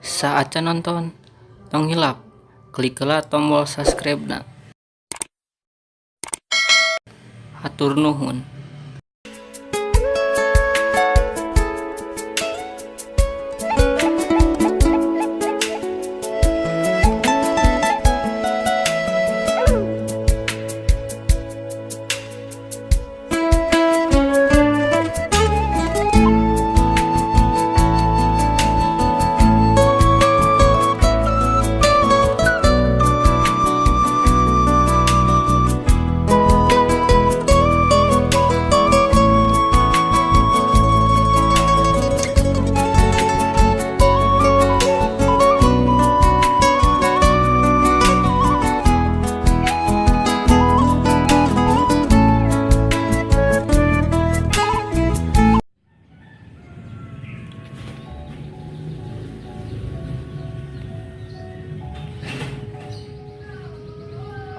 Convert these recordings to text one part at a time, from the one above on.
Saacan nonton, tong hilap klik heula tombol subscribe na. Hatur nuhun.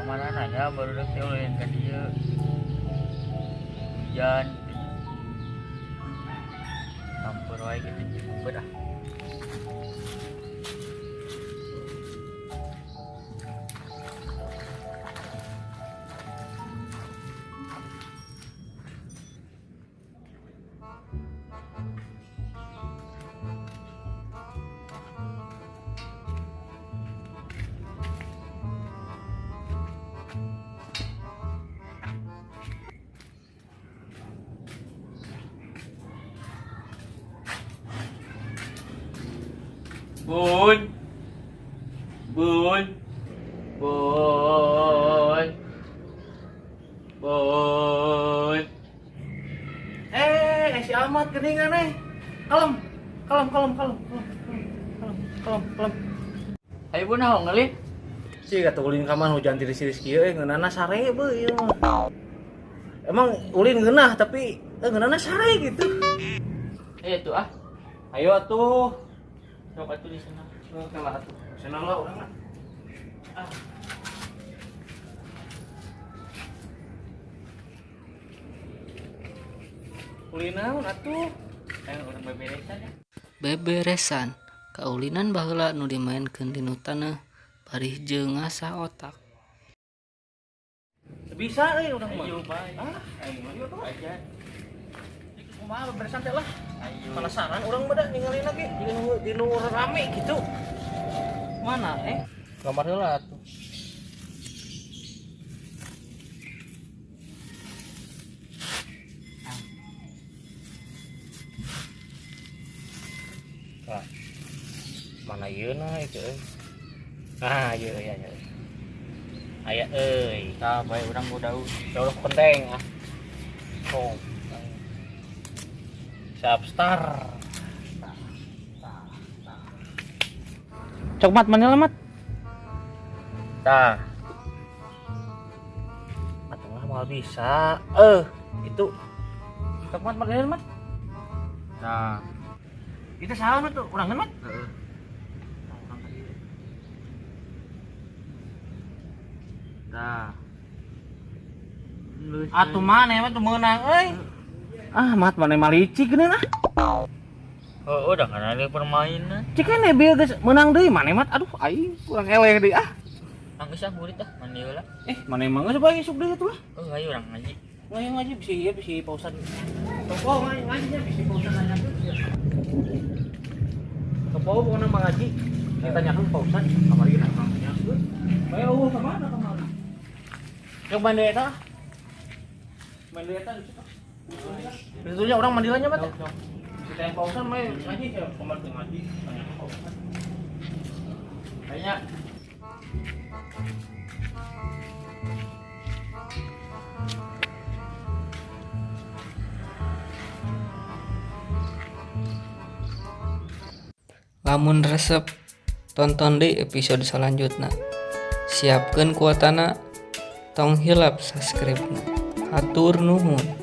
Kemana nanya baru teh ulin ka dieu. Hujan. Campur wae gitu, campur ah. Bun. Bun. Bun. Bun. Eh, si Ahmad geningan eh. Kalem. Kalem, kalem, kalem, kalem, kalem, kalem, kalem. Ayo bun naon ngelih? Sih kata ulin ka mana hujan tiris-tiris kieu eh ngeunana sare beuh ieu mah. Emang ulin ngeunah tapi ngeunana sare gitu. Eh tuh ah. Ayo atuh. Sok atuh di sana. Oke lah atuh. Sana lah urang mah. Ah. Ulin naon atuh? Urang beberesan ya. Beberesan, kaulinan baheula nu dimaenkeun dinu taneuh bari jeung ngasah otak. Bisa euy urang mah. Ayo bae. Ah, ayo mah yuk tuh. Aja. Kumaha beberesan teh lah. Ayo. Penasaran urang mah dah ninggalin lagi di nu rame gitu. Mana eh? Gambar heula atuh. Nah, mana ieu na itu euy. Nah, ieu ya ya. Aya euy. Tah bae urang ku daun. Daun kenteng ah. Oh. Siap star. Cok mat mana mat? Tah. Atuh mah moal bisa. Itu. Cok mat mana mat? Tah. Itu salah tuh, urangan mat? Heeh. Tah. Atuh mana mah tuh meunang euy. Ah, mat mana mah licik geuning ah. Oh, udah kan ada permainan. Cik kan bil geus meunang deui mana mat? Aduh, aing kurang eleh deui ah. Anggeus ah burit ah, mandi heula. Mana emang geus bae isuk deui atuh lah. Oh, ayo urang ngaji. Ngaji ngaji bisi ieu bisi Pak Ustad. Toko ngaji ngajinya bisi Pak Ustad nanya tuh. Toko pokona mah ngaji. Kita tanyakeun Pak Ustad kamari nanya. Bae eueuh ka mana kamari? Yang mandi eta. Mandi eta di situ. Sebetulnya orang mandilanya mat. Kita yang Pak Ustad mah ngaji ya, kamar teu ngaji, tanya ke Pak Ustad. Kayaknya Lamun resep, tonton deui episode salanjutna. Siapkeun kuotana, tong hilap subscribe na. Hatur nuhun.